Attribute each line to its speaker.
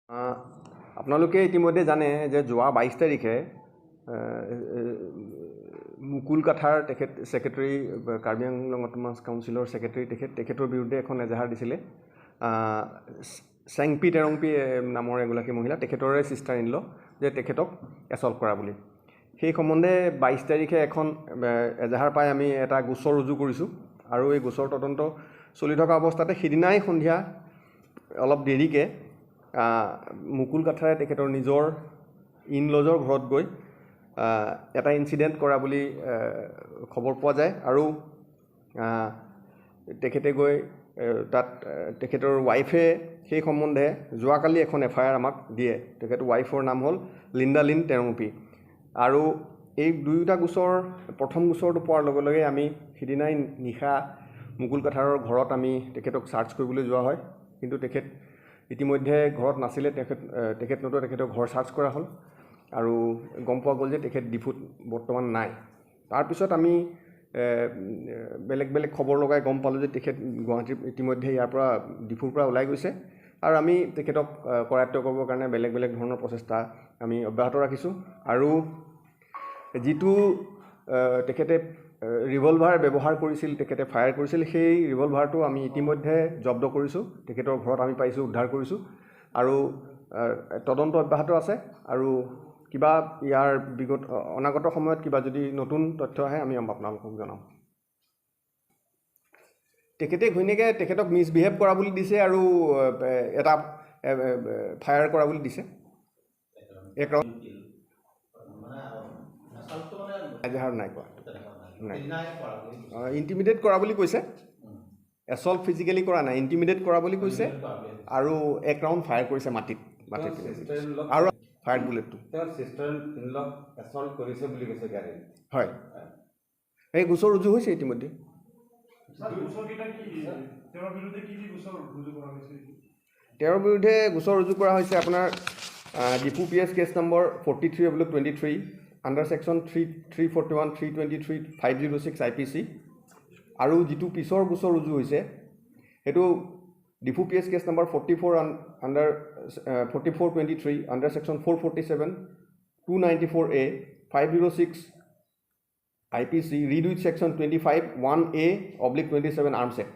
Speaker 1: আপোনালোকে ইতিমধ্যে জানে যে যোৱা 22 তাৰিখে মুকুল কাথাৰ, তেখেত ছেক্ৰেটেৰী, কাৰ্বি আংলং অট'নমাছ কাউন্সিলৰ ছেক্ৰেটেৰী, তেখেতৰ বিৰুদ্ধে এখন এজাহাৰ দিছিলে চেংপি টেৰংপি নামৰ এগৰাকী মহিলা, তেখেতৰে ছিষ্টাৰ ইন ল, যে তেখেতক এছল্ট কৰা বুলি। সেই সম্বন্ধে 22 তাৰিখে এখন এজাহাৰ পাই আমি এটা গোচৰ ৰুজু কৰিছোঁ আৰু এই গোচৰ তদন্ত চলি থকা অৱস্থাতে সিদিনাই সন্ধিয়া অলপ দেৰিকৈ মুকুল কাথাৰে তেখেতৰ নিজৰ ইন লজৰ ঘৰত গৈ এটা ইনচিডেণ্ট কৰা বুলি খবৰ পোৱা যায় আৰু তেখেতে গৈ তাত তেখেতৰ ৱাইফে সেই সম্বন্ধে যোৱাকালি এখন এফ I R আমাক দিয়ে। তেখেতৰ ৱাইফৰ নাম হ'ল লিণ্ডা লিন টেৰংপি। আৰু এই দুয়োটা গোচৰ, প্ৰথম গোচৰটো পোৱাৰ লগে লগে আমি সিদিনাই নিশা মুকুল কাথাৰৰ ঘৰত আমি তেখেতক চাৰ্চ কৰিবলৈ যোৱা হয়, কিন্তু তেখেত ইতিমধ্যে ঘৰত নাছিলে। তেখেত নতুবা তেখেতৰ ঘৰ চাৰ্চ কৰা হ'ল আৰু গম পোৱা গ'ল যে তেখেত ডিফুত বৰ্তমান নাই। তাৰপিছত আমি বেলেগ বেলেগ খবৰ লগাই গম পালোঁ যে তেখেত গুৱাহাটীৰ ইতিমধ্যে ইয়াৰ পৰা ডিফুৰ পৰা ওলাই গৈছে আৰু আমি তেখেতক কৰায়ত্ব কৰিবৰ কাৰণে বেলেগ বেলেগ ধৰণৰ প্ৰচেষ্টা আমি অব্যাহত ৰাখিছোঁ। আৰু যিটো তেখেতে ৰিভলভাৰ ব্যৱহাৰ কৰিছিল, তেখেতে ফায়াৰ কৰিছিল, সেই ৰিভলভাৰটো আমি ইতিমধ্যে জব্দ কৰিছোঁ, তেখেতৰ ঘৰত আমি পাইছোঁ, উদ্ধাৰ কৰিছোঁ আৰু তদন্ত অব্যাহত আছে। আৰু কিবা ইয়াৰ বিগত অনাগত সময়ত কিবা যদি নতুন তথ্য আহে আমি আপোনালোকক জনাম। তেখেতে ঘৈণীয়েকে তেখেতক মিছবিহেভ কৰা বুলি দিছে আৰু এটা ফায়াৰ কৰা বুলি দিছে। এক এজাহাৰ নাই কোৱা, নাই, ইণ্টিমিডেট কৰা বুলি কৈছে, এছল্ট ফিজিকেলি কৰা নাই, ইণ্টিমিডেট কৰা বুলি কৈছে আৰু এক ৰাউণ্ড ফায়াৰ কৰিছে মাটিত আৰু ফায়াৰ বুলেটটো
Speaker 2: তেওঁৰ ছিষ্টাৰ ইন লক এছল্ট কৰিছে বুলি কৈছে গাড়ীত।
Speaker 1: হয়, এই গোচৰ ৰুজু হৈছে ইতিমধ্যে। তেওঁৰ বিৰুদ্ধে গোচৰ ৰুজু কৰা হৈছে আপোনাৰ Diphu P S case number 43/23 under section 3, 341, 323, 506 I P C. আৰু যিটো পিছৰ গোচৰ ৰুজু হৈছে সেইটো Diphu P S case number 44 under 44/23 under section 447, 294A, 506 I P C read with section 25(1)A/27 arms act.